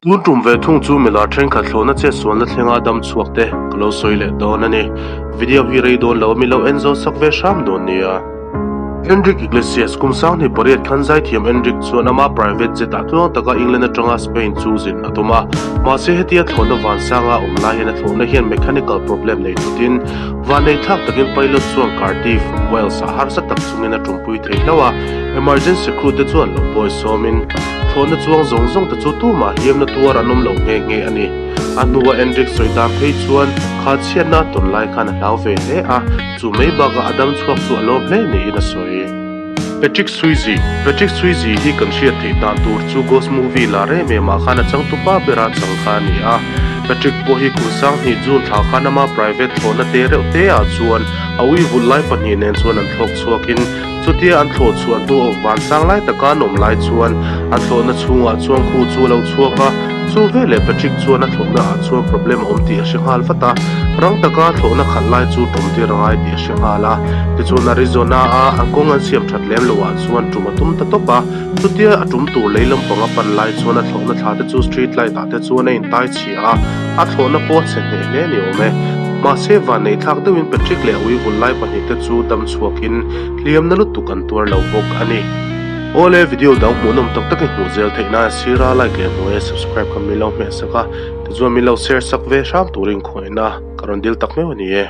Tun tum ve thung chu milar thenkhat thlawhna chetsualna thlenga dam chhuak te ka lo sawi leh dawn a ni. Video hi rei dawn lo a mi lo en zo sak ve hram dawn nia. Enrique Iglesias kum sanghnih pariat khan zaithiam Enrique chuan ama private jet ah tluang taka England atanga Spain chu zin a tum a. Mahse hetia thlawhna vansanga a awm lai hian a thlawhna hian mechanical problem nei thutin vannei thlak takin pilot chuan Cardiff, Wales ah harsa tak chungin a tumpui thei hlauh a. Emergency crew te chuan lo bawi sawmin thlawhna chuang zawng zawng te chu tumah hliamna tuar an awm lo nghe nghe a ni. A hnua Enrique sawi dan phei chuan kha chhiatna a tawn lai khan a hlau ve hle a, chu mai bakah a dam chhuak chu a lawm hle niin a sawi. Patrick Swayze Patrick Swayze hi kan hriat theih dan tur chu Ghost movie lar em em ah khan a changtupa bera chang kha a ni a. Patrick pawh hi kum sanghnih June thla khan ama private thlawhna te reuh te ah chuan a ui vulh lai pahnih nen chuan an thlawk chhuakin Chutia an thlawh chhuah hnu awk van sang lai taka an awm lai chuan an thlawhna chhungah chuan khu chu a lo chhuak a, chu veleh Patrick chuan a thlawhna ah chuan problem a awm tih a hre nghal vat a, rang taka thlawhna khalh lai chu tum tir a ngai tih a hre nghal a. Tichuan Arizona a an kawng an siam that lem loh ah chuan tum a tum ta tawp a, chutia a tum tur lei lampang a pan lai chuan a thlawhna thla te chu street light ah te chuan a intai chhia a, a thlawhna pawh a chhe hneh hle a ni awm e. Mahse vanneih thlak deuhin Patrick leh a uivul lai pahnih te chu dam chhuakin hliamna lutuk an tuar lo bawk a ni. Awle video dang hmuhnawm tak tak i hmuh zel theih nan sira like leh hnuaia subscribe kha min lo hmeh sak a, tichuan min lo share sak ve hram turin khawngaihna ka rawn dil tak meuh a ni e.